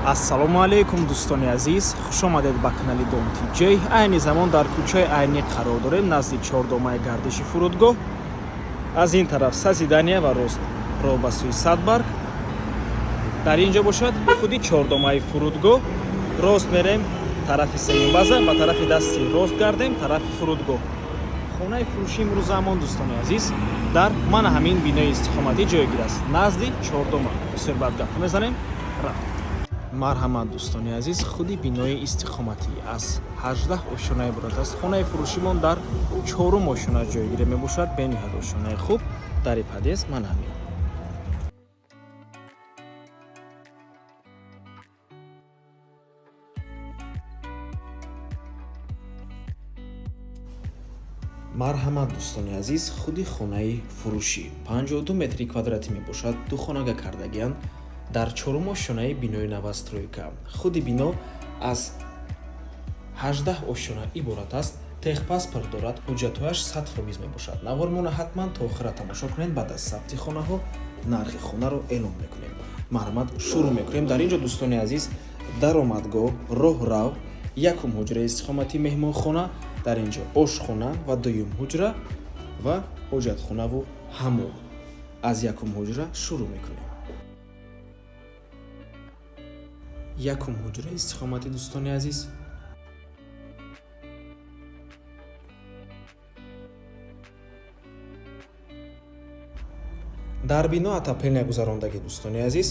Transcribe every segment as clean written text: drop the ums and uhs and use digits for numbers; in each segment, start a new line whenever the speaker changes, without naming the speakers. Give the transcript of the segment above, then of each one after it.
Ассалому алайкум, дӯстони азиз, хушомадед ба канали Дом Тиҷей. Айни замон дар кӯчаи Айнӣ қарор дорем, назди чордомаи гардиши фурудгоҳ. Аз ин тараф Созидания ва рост роҳ ба сӯи Садбарг. Дар ин ҷо бошад худи чордомаи фурудгоҳ. Рост мерем тарафи сеюм база, ба тарафи дасти рост гардем тарафи фурудгоҳ. Хонаи фурӯши имрӯзаамон, дӯстони азиз, дар мана ҳамин бинои истиқоматӣ ҷойгир аст, назди чордома. Бисёр бад гап мезанем, рафт. Марҳамат, дӯстони азиз, худи бинои истиқоматӣ аз 18 ошёна иборат аст. Хонаи фурӯшимон дар чорум ошёна ҷойгир мебошад. Бениҳоят ошёнаи хуб, дари подъезд мана ҳамин. Марҳамат, дӯстони азиз, худи хонаи фурӯшӣ 52 метри квадратӣ мебошад. Ду хонага кардагианд дар чорум ошёнаи бинои новостройка. Худи бино аз 18 ошёна иборат аст, техпаспорт дорад, ҳуҷҷатҳояш 100% мебошад. Навормона ҳатман то охира тамошо кунед. Баъд аз сабти хонаҳо нархи хонаро эълон мекунем. Марҳамат, шурӯъ мекунем. Дар ин ҷо, дӯстони азиз, даромадгоҳ, роҳрав, якум ҳуҷраи истиқоматӣ, меҳмонхона, дар ин ҷо ошхона ва дуюм ҳуҷра ва ҳоҷатхонаву ҳаммом. Аз якум ҳуҷра шурӯъ мекунем. Якум ҳуҷраи истиқоматӣ, дӯстони азиз. Дар бино отопления гузарондагӣ, дӯстони азиз.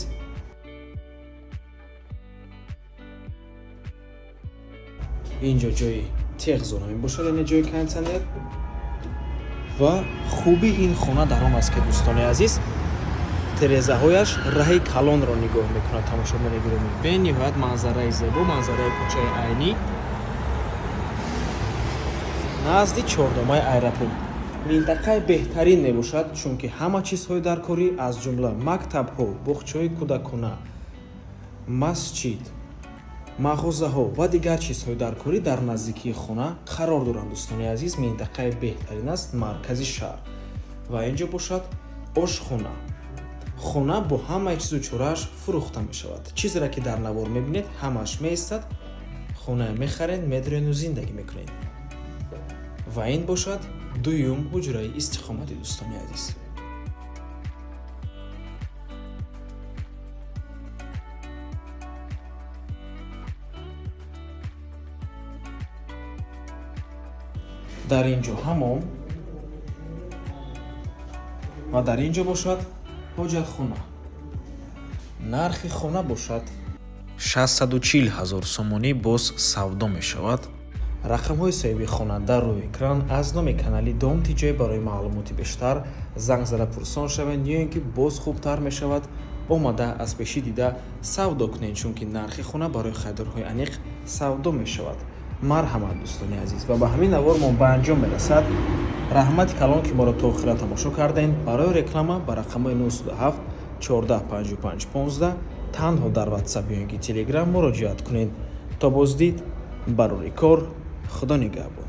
Ин ҷо ҷои техзона мебошад, яъне ҷои кондитсионер. Ва хубии ин хона дар он аст, ки, дӯстони азиз, терезаҳояш раҳи калонро нигоҳ мекунад. Тамошобинони гиромӣ, бениҳоят манзараи зебо, манзараи кӯчаи Айнӣ назди чордомаи аэропорт. Минтақаи беҳтарин мебошад, чунки ҳама чизҳои даркорӣ, аз ҷумла мактабҳо, боғчаҳои кӯдакона, масҷид, мағозаҳо ва дигар чизҳои даркорӣ дар наздикии хона қарор доранд. Дӯстони азиз, минтақаи беҳтарин аст, маркази шаҳр. Ва ин ҷо бошад ошхона. Хона бо ҳамаи чизу чорааш фурӯхта мешавад. Чизеро ки дар навор мебинед, ҳамааш меистад. Хонае мехаред, медроену зиндагӣ мекунед. Ва ин бошад дуюм ҳуҷраи истиқоматӣ, дӯстони азиз. Дар ин ҷо ҳамом ва дар ин ҷо бошад ҳоҷатхона. Нархи хона бошад 640 ҳазор сомонӣ, боз савдо мешавад. Рақамҳои соҳиби хона дар рӯи экран. Аз номи канали Дом Тиҷой барои маълумоти бештар занг зада пурсон шавед ё ин ки боз хубтар мешавад, омада аз пешӣ дида савдо кунед, чунки нархи хона барои харидорҳои аниқ савдо мешавад. Марҳамат, дӯстони азиз, ва ба ҳамин навормон ба анҷом мерасад. Раҳмати калон, ки моро то охира тамошо кардем. Барои реклама ба рақамҳои 97 14 55 15 танҳо дар Ватсап ё ин ки Телеграм муроҷиат кунед. То боздид, барори кор, Худо нигаҳбон.